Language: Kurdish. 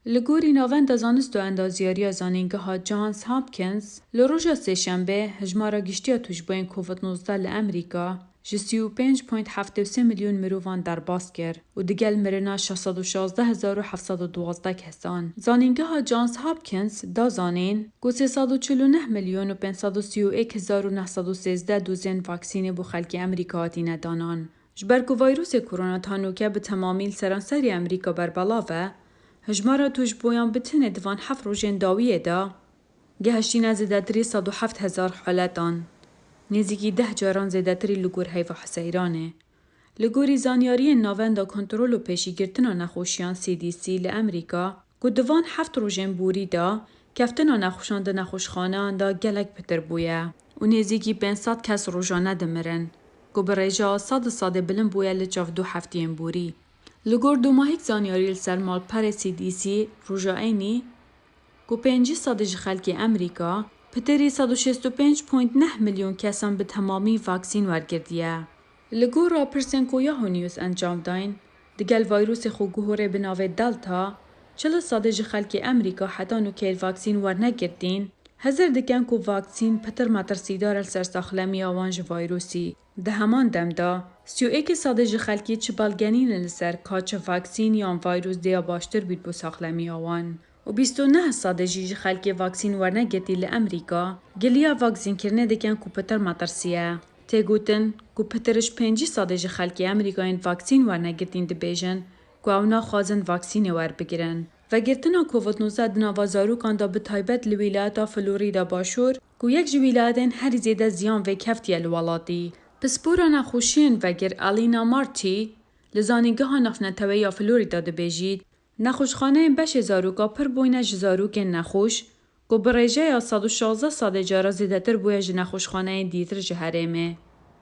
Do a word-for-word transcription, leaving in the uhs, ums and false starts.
Li gorî Navenda Zanist û Endazyariya Zanîngeha Johns Hopkins, li roja Sêşembe hijmara giştiya tûjboyên Covid nozdeh li Amerîka ji sî û pênc point heftê û sê milyon mirovan derbas kir û digel mirina şeş sed û şazdeh hezar û heft sed û duwazdeh kesan. Zanîngeha Johns Hopkins da zanîn ku sê sed û çil û neh milyon û pênc sed û sî û yek hezar û neh sed û sêzdeh dozên vaksînê bo xelkê Amerîka hatîne danan. Ji ber ku vayrosê korona ta nûke bi temamî li seranserê Amerîka berbelav e, hijmara tûjboyan bi tenê di van heft rojên dawiyê de gehiştîne zêdetirî sed û heft hezar haletan, nêzîkî deh caran zêdetirî li gor heyva Huseyranê. Li gorî zanyariyên Navenda Kontrol û Pêşîgirtina Nexweşiyan C D C li Amerîka, ku di van heft rojên borî de keftina nexweşan di nexweşxaneyan de gelek pitir bûye û nêzîkî pênc sed kes rojane dimirin, ku bi rêjeya sed di sedê bilind bûye li çav du heftiyên borî. Li gor domahîk zanyarî li ser malperê C D C roja Eynî, ku pêncî sedî ji xelkê Amerîka, pitirî sed û şêst û pênc point neh milyon kesan bi temamî vaksîn wergirtiye. Li gor rapirsên ku Yahoo News encam dayîn, digel vayrosê xwe guhorê bi navê Delta, çil sedî ji xelkê Amerîka heta nûkeyê vaksîn wernegirtîn, hizir dikin ku vaksîn pitir metirsîdar e li ser saxlemiya wan ji vayrosî. Di heman dem de, sî û yek sedî ji xelkê çi belgenî ne li ser ka çi vaksîn yan vayrûs dêya baştir bît bo saxlemiya wan. Û bîst û neh sedî jî ji xelkê vaksîn wernegirtî li Amerîka giliya vaksînkirinê dikin ku pitir metirsî ye. Tê gotin ku pitir ji pêncî sedî ji xelkê Amerîkayên vaksîn wernegirtîn dibêjin ku ew naxwazin vaksînê werbigirin. Vegirtina Covid nozdeh di nava zarokan de bi taybet li wîlayeta Florîda Başûr, ku yek ji wîlayetên herî zêde ziyan vê keftiye li welatî. Pispora nexweşiyên vegir Alina Marti li Zanîngeha Navneteweyî ya Florîda dibêjît, nexweşxaneyên beşê zaroka pir bûyne ji zarokên nexweş, ku bi rêjeya sed û şazdeh sedê cara zêdetir bûye ji nexweşxaneyên dîtir ji herêmê.